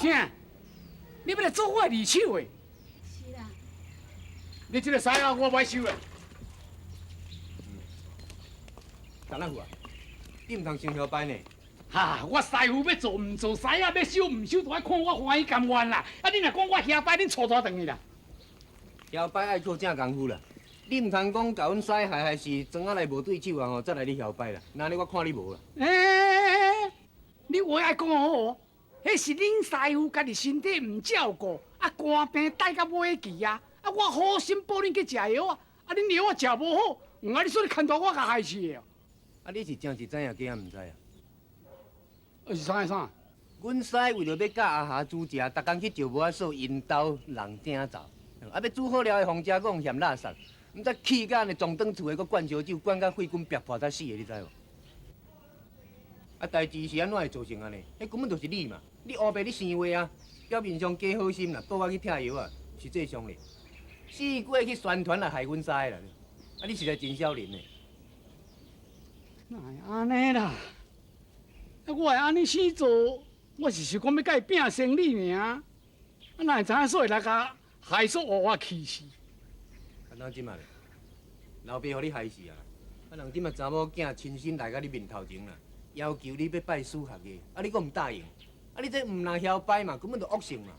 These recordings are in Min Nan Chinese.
啥？你欲來做我的二手的？是啦。你這个師仔我袂收的。陳阿富啊，你毋通傷囂擺呢。哈！我師傅欲做毋做，師仔欲收毋收，都愛看我歡喜甘願啦。啊，你若講我囂擺，恁錯大轉去啦。囂擺愛靠正功夫啦。你毋通講共阮師害害是庄仔內無對手啊吼，才來咧囂擺啦。那呢我看你無啦。欸，你話愛講好哦，彼是恁師傅家己身體毋照顧，啊肝病帶到尾期啊，啊我好心補恁去食藥啊，啊恁藥啊食無好，毋啊你說你牽大我共害死的哦。啊你是真是知影假毋知啊？啊是啥啥？阮師為著欲教阿霞煮食，逐工去石磨仔嫂𪜶兜弄鼎灶，啊欲煮好了會予食講嫌垃圾，毋知氣甲按呢撞轉厝的，閣灌燒酒，灌甲血管爆破才死的，你知無？啊，代誌是按怎會造成按呢？彼根本就是你嘛！你烏白咧生話啊，表面上假好心啦，倒我去拆藥啊，實際上咧，四過去宣傳來害阮師啦！啊，你實在真少年呢。哪會按呢啦？啊，我會按呢死做，我是想講欲共伊拼生理爾，啊，哪會知影說會來共害煞活活氣死？啊，那這馬咧，老爸予你害死啊！啊，人這馬查某囝親身來到你面頭前啦，要求你欲拜師學藝，啊，你閣毋答應，啊，你這毋但囂擺嘛，根本就惡性嘛！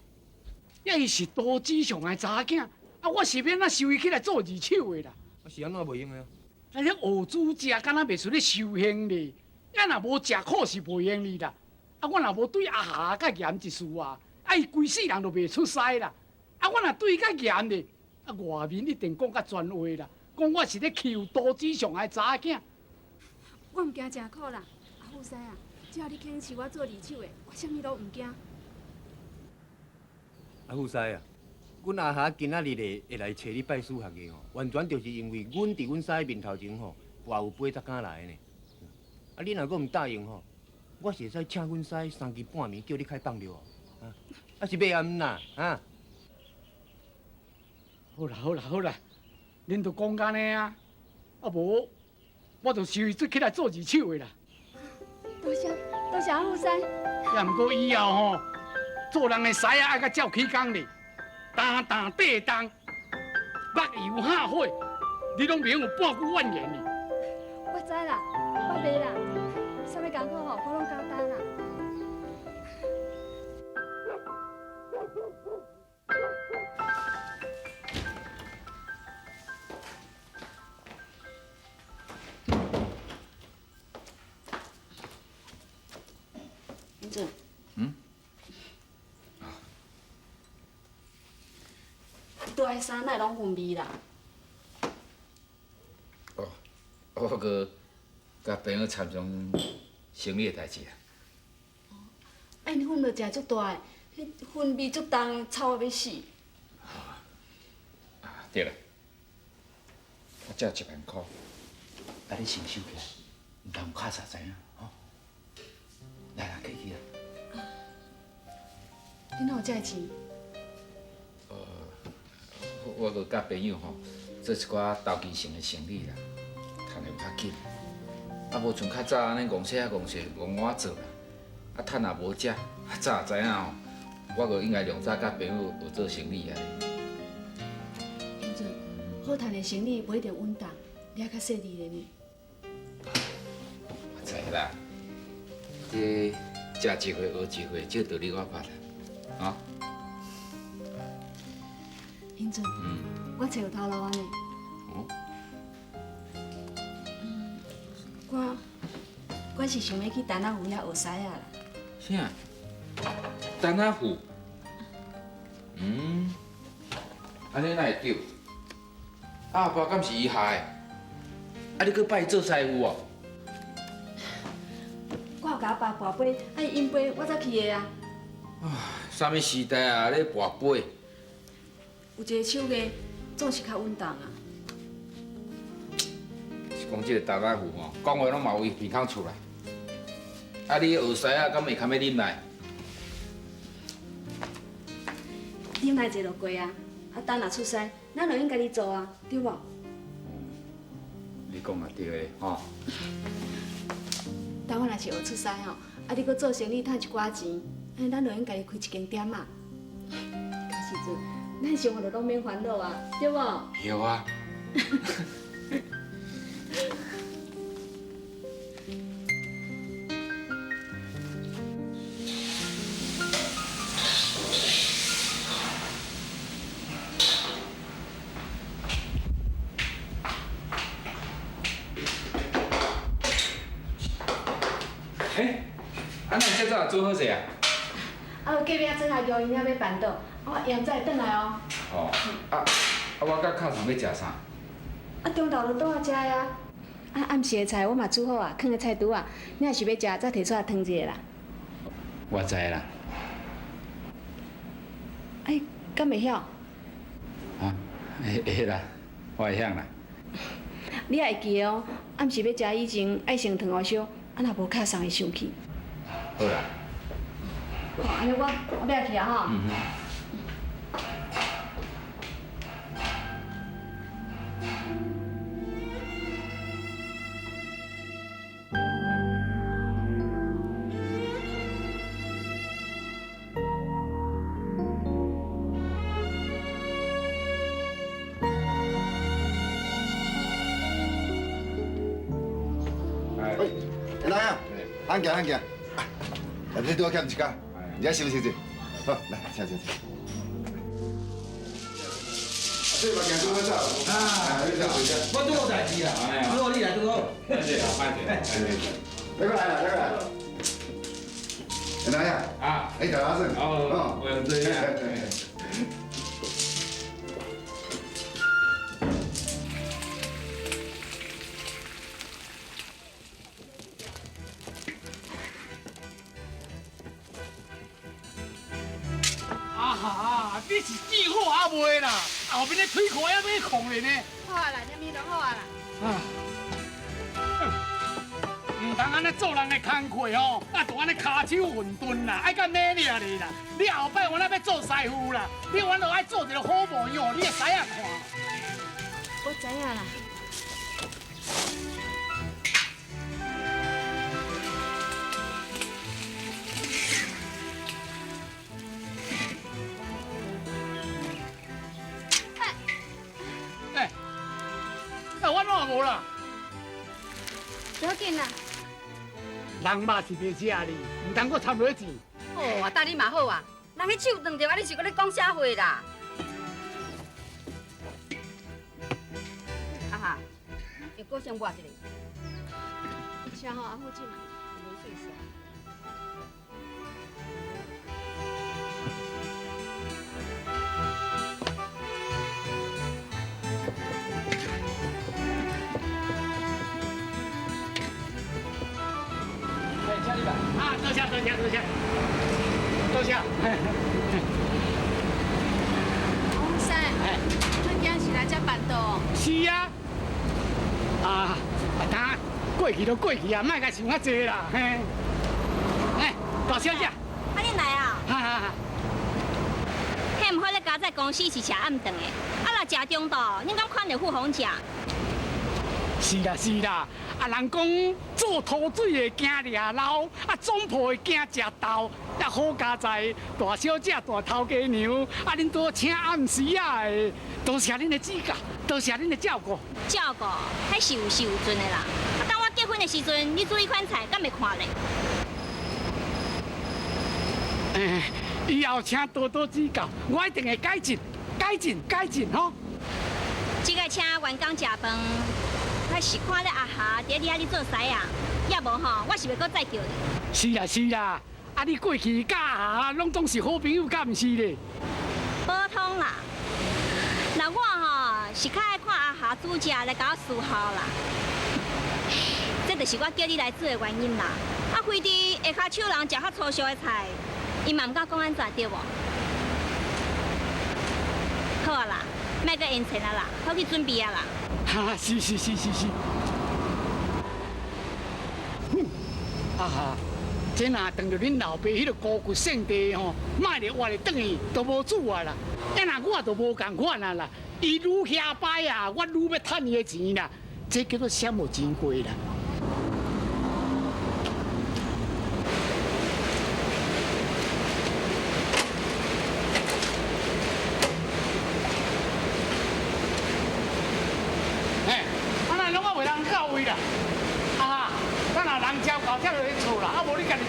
啊，伊是刀子上的查某囝，啊，我是欲按怎收伊起來做二手的啦？啊，是按怎袂用的啊？啊，你學煮食敢若袂輸咧修行咧，啊，若無食苦是袂用哩啦。啊，我若無對阿霞較嚴一絲啊，啊，伊規世人就袂出師啦。啊，我若對伊較嚴咧，啊，外面一定講較全話啦，講我是咧欺負刀子上的查某囝。我毋驚食苦啦，阿富師啊，只要你肯收我做二手的，我啥物攏毋驚。阿富師啊，阮阿霞今仔日咧會來揣你拜師學藝吼，完全就是因為阮佇阮師面頭前吼，跋有杯才敢來的呢。啊，你若閣毋答應吼，我是會使請阮師三更半暝叫你開放尿哦。啊，啊是欲抑毋啦？啊？好啦好啦好啦，恁都講按呢啊，啊無我就收伊做起來做二手的啦。多謝多謝阿富師。也毋過以後吼，做人的師仔愛較照起工咧，擔擔底重，目油下火，你攏袂用有半句怨言哩。我知啦，我袂啦，啥物艱苦吼，我攏敢擔啦。英俊。嗯。你拄仔彼衫哪會攏薰味啦？哦，我閣佮朋友參詳生理的代誌啊。哦，啊，𪜶粉著食足大的，彼薰味足重的，臭到欲死。啊，對啦，我借一萬箍，啊，你先收起來，毋通有卡數知影吼。來啦，客氣啦。你哪有這个錢？我閣佮朋友吼做一寡投機性的生意啦，趁得有較緊。啊，無像較早按呢戇踅啊戇踅戇我做啦。啊，趁也無食，早就知影吼，我閣應該量早佮朋友學做生意啊。英俊，好趁的生意無一定穩當，你愛較細膩咧呢。我知啦，這食一回學一回，這道理我捌啦，啊。英俊，我揣有頭路啊呢。哦。我我是想欲去陳阿富遐學師仔啦。啥？陳阿富？嗯，按呢哪會對？阿爸敢是伊害的？啊，你閣拜伊做師傅哦？我有共阿爸跋杯，啊伊飲杯，我才去的啊。啥物時代啊，咧跋杯？有一個手藝，總是較穩當啊。是講這個陳阿富吼，講話攏嘛有伊鼻孔出來。啊，你學師仔敢會堪欲忍耐？忍耐者就過啊！啊，等若出師，咱就用家己做啊，對無？你講也對的吼。等我若是學出師吼，啊，你閣做生意趁一寡錢，按呢咱就用家己開一間店仔。到時陣，咱生活就攏免煩惱啊，對無？對啊。欸，啊，那這早煮好勢啊？啊，隔壁庄阿玉𪜶遐欲辦桌，我現在轉來哦。哦，啊啊，我佮敲算欲食啥？啊，中晝就倒來食的啊。啊，暗時的菜我嘛煮好啊，囥佇菜櫥仔。你若是欲食，再提出來湯一下啦。我知啦。哎，敢會曉？啊，會會啦，我會曉啦。你也會記得哦，暗時欲食以前愛先湯予燒，啊若無敲送會生氣。好啦。好，按呢我欲去啊吼。嗯。喂，來啊，行行行，來，你拄仔欠一工，而家休息者。好，來，請請請。這物件拄好走。啊，我拄好代誌啦，拄好你來拄好。歹勢啦，歹勢。來過來啦，來過來。來啊！啊，哎，大阿生。哦，我用這樣。阿霞，你是記好啊未啦？後面的腿褲還欲空咧呢。好啊啦，啥物攏好啊啦。啊，毋通按呢做人的工課吼，啊，就按呢跤手混沌啦，愛較美麗咧啦。你後擺我若欲做師傅啦，你阮就愛做一個好模樣，予你的師仔看。我知影啦。欸，我哪無啦？不要緊啦。人肉是袂食哩，毋通閣摻落去錢。好啊，搭你嘛好啊，人彼手斷著啊，你是閣咧講啥話啦？阿哈，藥膏先抹一下。車吼，阿富進。無水煞。啊，多謝多謝多謝，多謝。阿生，恁囝是來遮辦桌哦？是啊。啊，啊，過去都過去啊，莫共想較濟啦。嘿，哎，大小姐。啊，你來啊？哈哈哈。彼毋好咧家在公司是食暗頓的，啊若食中晝，恁敢看著富豐食？是啦是啦，啊人講做土水的驚掠撈，啊總鋪的驚食豆，啊好佳哉，大小姐大頭家娘，啊恁拄請暗時仔的，多謝恁的指教，多謝恁的照顧。照顧，彼是有時有陣的啦。啊，當我結婚的時陣，你煮彼款菜，敢會看咧？欸，以後請多多指教，我一定會改進、改進、改進吼。這個請員工食飯。我是看咧阿霞佇你遐咧做師仔，也無吼，我是袂閣再叫你。是啦是啦，啊你過去佮阿霞攏總是好朋友，敢毋是咧？普通啦，那我吼是較愛看阿霞煮食來共我伺候啦。這就是我叫你來做的原因啦。啊，非佇下跤手人食較粗俗的菜，伊嘛毋敢講按怎對無？好啊啦，莫閣閒錢啊啦，好去準備啊啦。哈，是是是是是。哼，阿霞，這若當著恁老爸彼个孤骨聖地吼，莫咧活咧轉去，都無主啊啦。啊若我都無仝款啊啦，伊愈遐擺啊，我愈欲趁伊的錢啦，這叫做啥無錢過啦。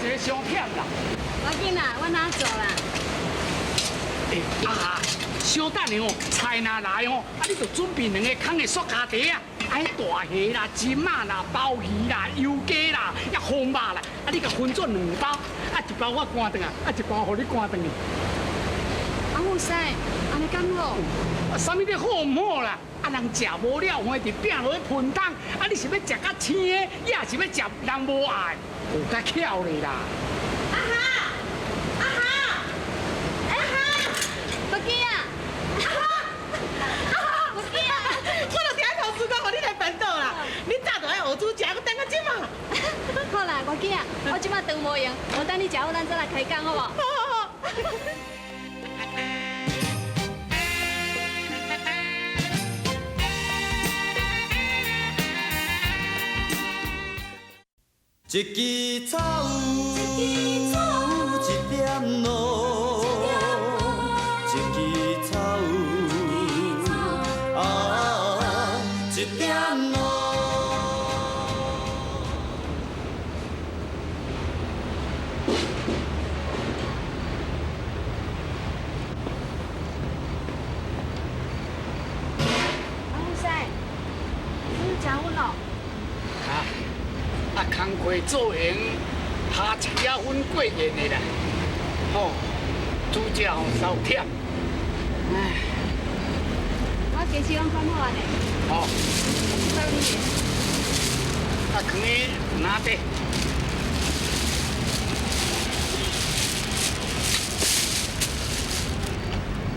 一个伤忝啦。无要紧啦，我哪做啦。欸，阿霞，小等下哦，菜若来哦，啊，你就准备两个空的塑胶袋啊，啊，彼大虾啦、金仔啦、鲍鱼啦、油鸡啦、抑风肉啦，啊，你共分做两包，啊，一包我搬转来，啊，一包予你搬转去。阿富师，按呢敢好？啊，啥物咧好毋好啦？啊，人食无了，反伫摒落去喷桶，啊，你是欲食较青的，抑是欲食人无爱？有较巧咧啦。阿霞，阿霞，阿霞，无记啊！阿霞，阿霞，无记啊！我就听头师讲，予你来办桌啦。你早就爱学煮食，阁等到这马。好啦，我记啊，我这马顿无闲，我等你食好，咱再来开讲，好无？好好好。一支草，一点露，一支草，啊，一点露。阿富师，你食薰咯？啊，啊，工课做闲，下一支薰过瘾的啦。吼，煮食吼稍忝。唉，我家私拢管好啊呢。好。这你的。啊，囥伫篮底。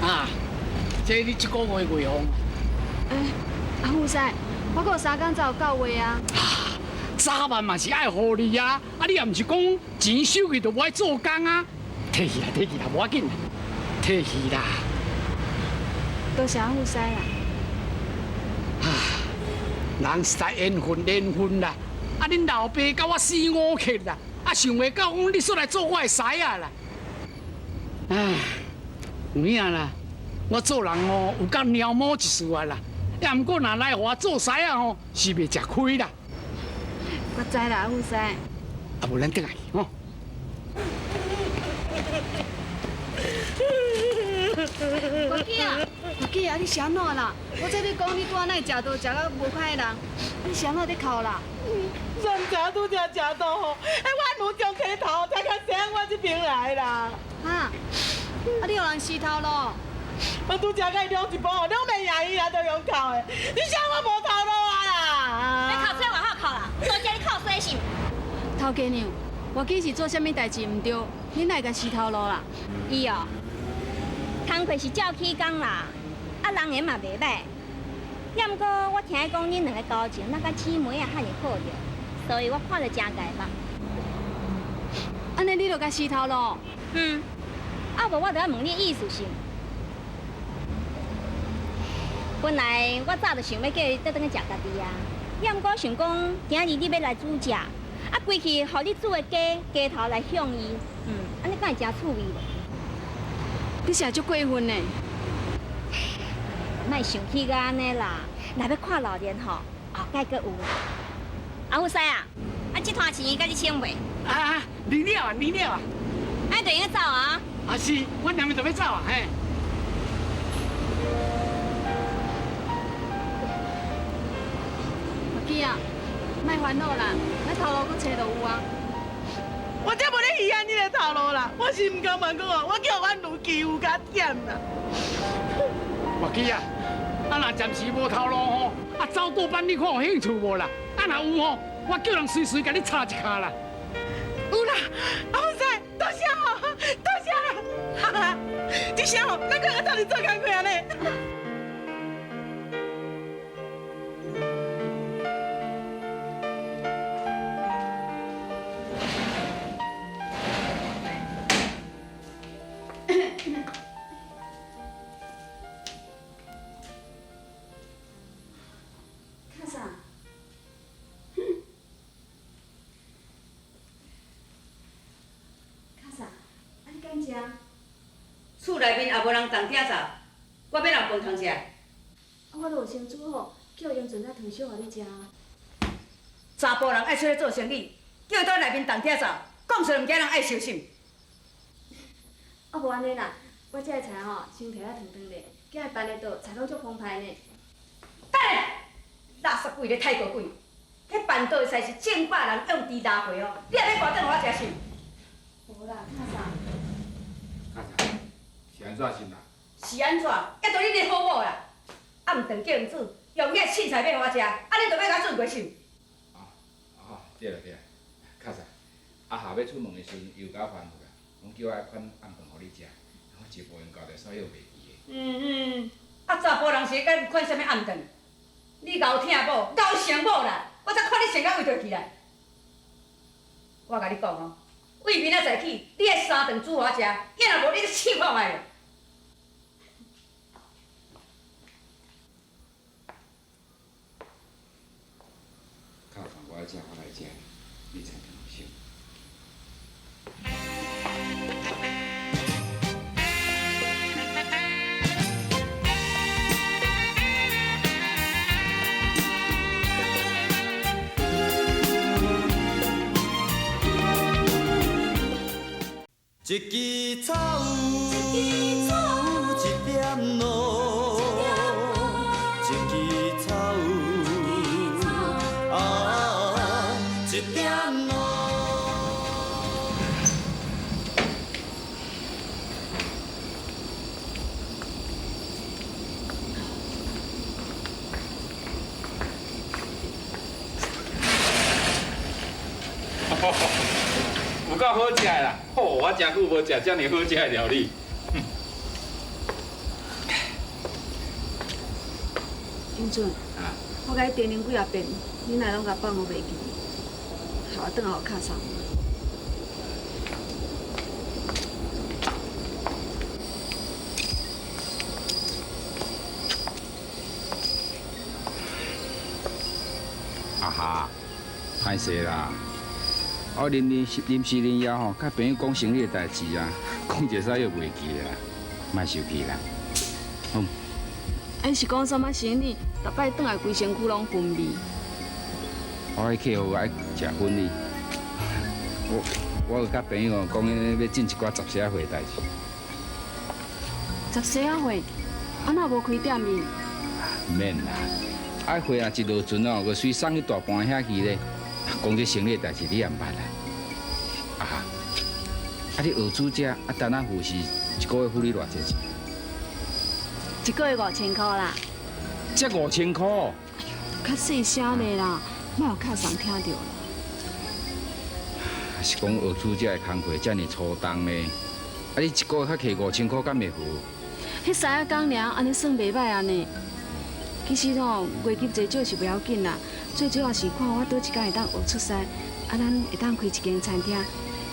啊，这你这个月月俸。哎，阿富师，我阁有三工才有到位啊。早晚嘛是爱予你啊！啊，你也毋是讲钱收去就无爱做工啊？提去啦，提去啦，无要紧啦，提去啦。多谢阿富师啦。啊，人实在缘分缘分啦！啊，恁老爸佮我死五客啦！啊，想袂到讲你煞来做我的师仔啦！唉，有影啦，我做人哦有够猫毛一丝仔啦，也毋过若来予我做师仔吼，是袂食亏啦。我知啦，阿富师。啊，无咱转来去吼。我记啊，我记啊，你是按怎啦？我这咧讲你拄仔哪会食道食到无歹的人，你是按怎咧哭啦？上早拄才食到吼，哎，我女将剃头才较省我这边来啦。哈？啊，你予人死头路？我拄才佮伊两一步吼，两袂赢伊啦，就用哭的。你想我无头路啊啦？你哭出来外口哭啦，做这你哭洗是？头家娘，我记是做啥物代志毋对，你哪会共死头路啦？伊哦，工课是照起工啦，啊人缘嘛袂歹。也毋过我听讲恁两个交情，那佮姊妹仔遐尔好著，所以我看著真碍目。按呢你就共死头路？嗯，啊无我著爱问你意思是？本来我早就想欲叫伊倒转去食家己啊，也毋过想讲今日你欲来煮食，啊规气予你煮的鸡鸡头来向伊，按呢敢会真趣味无？你是也足过分呢！莫生气到按呢啦，若欲看老练吼，后盖阁有啦。阿富师啊，啊这摊钱佮你清袂？啊，你了啊，你了啊！哎，就用走啊！啊是，我两面就欲走啊，嘿。阿基啊，莫烦恼啦，咱头路阁揣就有啊。我才无咧稀罕你的头路啦，我是毋甘愿讲哦，我叫阮女欺负甲忝啦。我记啊，啊若暂时无头路吼，啊走倒班你看有兴趣无啦？啊若有吼，我叫人随随共你插一跤啦。有啦，阿富师，多谢吼，多谢啦，哈哈，这声吼，咱阁会斗阵做工课呢。看啥？看啥？啊你敢食？厝内面也无人动鼎灶，我欲留饭通食。啊，我都有先煮好，叫英俊仔汤烧予你食。查埔人爱出来做生意，叫伊佇内面动鼎灶，讲出物件人爱小心。啊，无按呢啦，我这个菜吼，先提来烫烫咧，囝会办得到，菜拢足澎湃呢。等下，垃圾鬼咧泰国鬼，彼办桌的菜是正百人用猪拉货哦，你也欲跋转予我食是？无啦，卡啥？卡啥？是按怎是啦？是按怎？犹著你咧好某啦，暗顿叫𪜶煮，用遐凊彩买予我食，按呢就欲共我转过是？哦，对啦对啦，较早阿霞欲出门的时阵，伊有共我吩咐啦，讲叫我爱款暗顿予你食，我一无闲交代，所以又袂记的。嗯嗯，啊查埔人是咧款啥物暗顿？你𠢕听某，𠢕成某啦！我才看你成甲胃著去啦。我共你讲哦，为明仔载起，你爱三顿煮予我食，抑若无你试看觅。较烦我爱食，我来食，你餐厅烧。一支草，一点露，一支草，啊，一点露。有够好食的啦！吼，我诚久无食遮尔好食的料理。英俊，我共你叮咛几仔遍，你哪拢共放予袂记？害我转来予敲送。阿霞，歹势啦！我临时临时临夜吼，佮朋友讲生理的代志啊，讲一下又袂记啦，莫生气啦。好。𪜶是讲啥物生理？逐摆转来规身躯拢熏味。我彼客户爱食薰你，我有佮朋友讲，欲进一寡杂细仔货的代志。杂细仔货，啊哪无开店面？免啦，啊货若一落船哦，就随送去大盘遐去咧。讲这生理的代志，你也毋捌啦。啊，啊你学煮食，啊单仔付是一个月付你偌济钱？一个月5000箍啦。才5000箍？较细声咧啦，莫予敲送听著啦。是讲学煮食的工课遮尔粗重咧，啊你一个月才摕5000箍，敢会付？彼三仔工尔，按呢算袂歹啊呢。其实吼，月入济少是袂要紧啦，最主要是看我佗一工会当学出师，啊，咱会当开一间餐厅，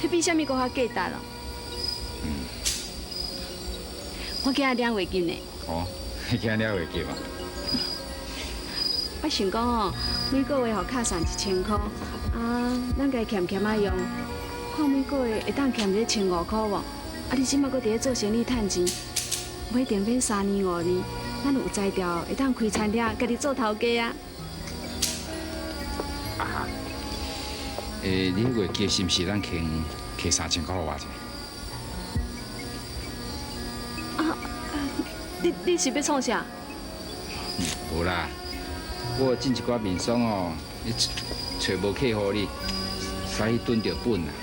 彼比啥物阁较价值咯。我今日领月金呢。哦，你今日领月金啊？我想讲哦，每个月予敲送1000箍，啊，咱家俭俭仔用，看每个月会当俭一1500箍无？啊，你这马阁伫咧做生理趁钱，无一定免3年5年，咱有才调会当开餐厅，家己做头家啊。啊哈，欸，你彼月金是毋是咱肯摕3000箍予我者？啊，你是欲创啥？无啦。我进一寡面霜哦，你揣无客户你，使去囤著本啦。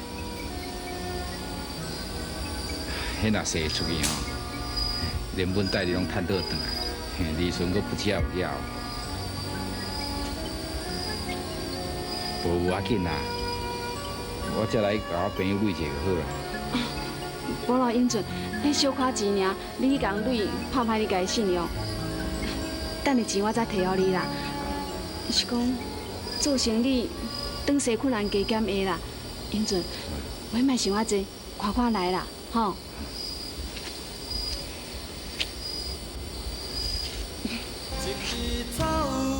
彼若踅出去吼，连本带利拢趁倒转来，利润阁不知有了。无要紧啦，我再来共我朋友买一下就好啦。无啦，英俊，彼小可钱尔，你去共镭拍歹你家的信用。等下钱我再提予你啦。是讲做生意，当势困难加减会啦。英俊，莫莫想遐济，看看来啦，吼。